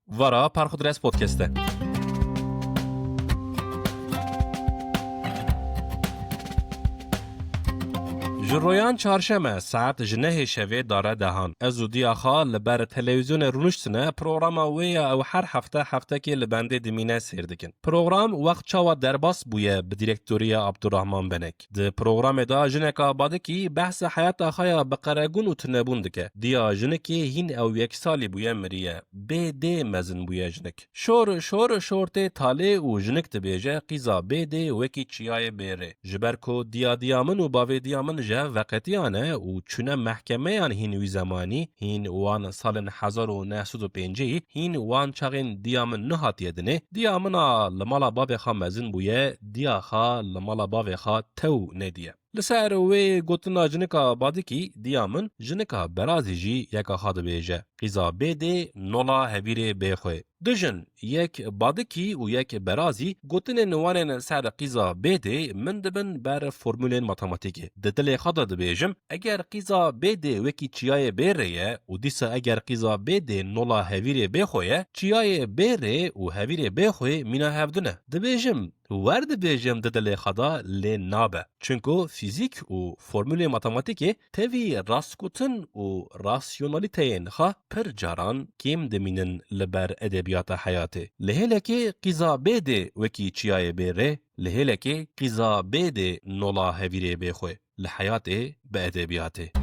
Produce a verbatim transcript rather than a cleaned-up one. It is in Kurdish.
Vara Parxudres Podcast e. Ji royan çarşeme saet ji nehê şevê dare dehan. Ez û diya xwe li ber televîzyonê rûniştine, programa wê ya ew her hefte heftekê li bendê dimîne sêr dikin. Program wext çawa derbas bûye bi dîrektoriya Abdurrahman Benek. Di programê de jineka Badikî behsa heyata xwe ya bi qeregûn û tunebûn dike. Diya jinikê hîn ew yek salî bûye miriye. Bê dê mezin bûye jinik. Şor, şor, şor tê talê û jinik dibêje, qîza bê dê wekî çiyayê bê rê. Ji ber ku diya diya min û bavê diya min ji hev veqetiyane û çûne mehkemeyan hîn wî zemanî, hîn wan salên hezar û neh sed û pêncî, hîn wan çaxên diya min nehatiye dinê, diya min a li mala bavê xwe mezin bûye, diya xwe li mala bavê xwe tew nediye. Li ser wê gotina jinika Badikî, diya min, jinika Berazî jî yeka xwe dibêje, qîza bê dê nola hevîrê bê xwe. Du jin, yek Badikî û yek Berazî, gotinên wan ên ser qîza bê dê min dibin ber formûlên matematîkê. Di dilê xwe de dibêjim, eger qîza bê dê wekî çiyayê bê rê ye û dîsa eger qîza bê dê nola hevîrê bê xwe ye, çiyayê bê rê û hevîrê bê xwe mîna hevdin e. Dibêjim, wer dibêjim di dilê xwe de lê nabe. Çunku fîzîk û formûlê matematîkê tevî rastgotin û rasyonalîteyên xwe pir caran kêm dimînin li ber edebiyata heyatê. Li hêlekê qîza bê dê wekî çiyayê bê rê, li hêlekê qîza bê dê nola hevîrê bê xwe. Li heyatê bi edebiyatê.